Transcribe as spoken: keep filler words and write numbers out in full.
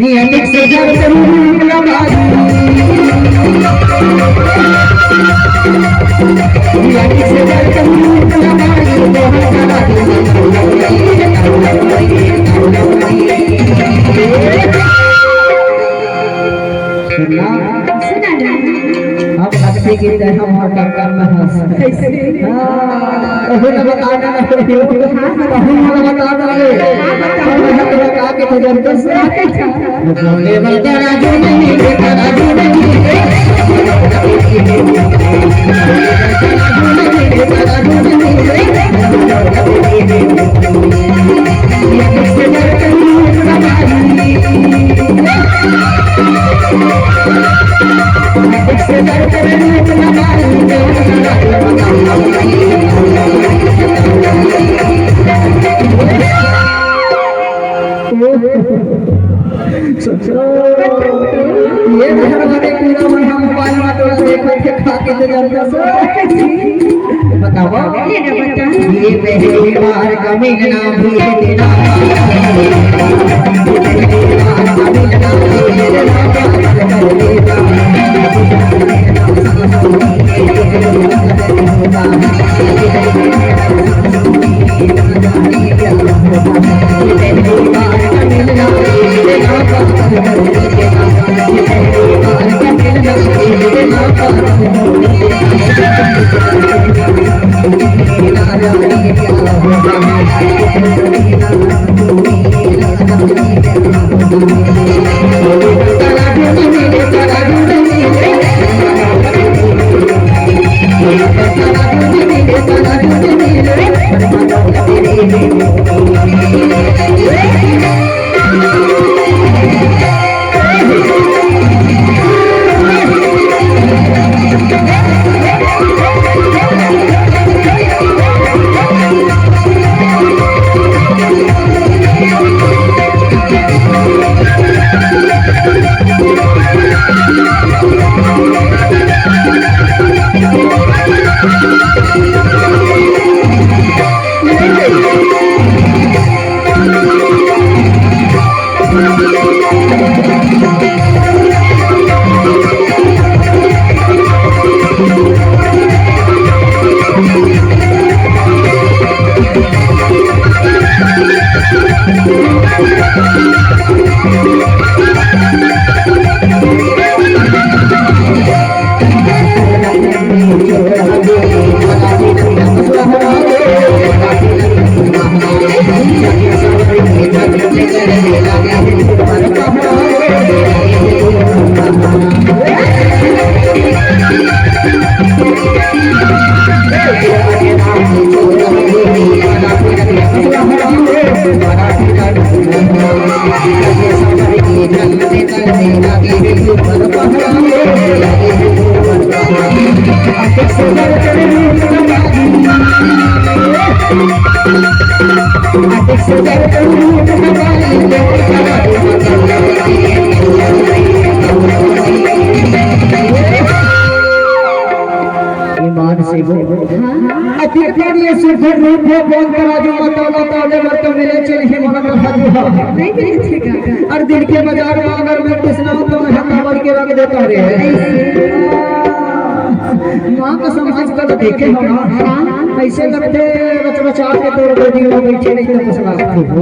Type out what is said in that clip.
ये अनेक से जड़ रूप लगाई। ये अनेक से जड़ रूप लगाई। सुनना। सुना ना। हम भक्ति की तरह हम और का कर्म है। कैसे? हाँ, वही तो बता रहे हैं। हाँ, बता। वही तो बता रहे हैं। हाँ, बता। हम यहाँ पे बता के तो जब तक सुना के था। बोले बता राजू नहीं, बेटा राजू नहीं। ये घर वाले पूरा मन हम मोबाइल में तो देखो के खा के तो जानता सो। बताओ। ये ना बता। ये पहली बार कमीना भी है तेरा। ईमान से बोल। हाँ। अतिकन ये सुघर रूप हे, कौन तराजू म तौला, तौले बर तो मिले चल हे मन तराजू ह। नहीं मिले थे का? अउ दिन के बाजार में अगर मैं किसना हूँ तो मैं हत्था भर के रख देता रे। ऐसे। माँ का समाज का तो देखे हो ना। हाँ। ऐसे लगथे रच रचा के तोड़ दे दियो, बैठे नहीं तो कुछ बात नहीं।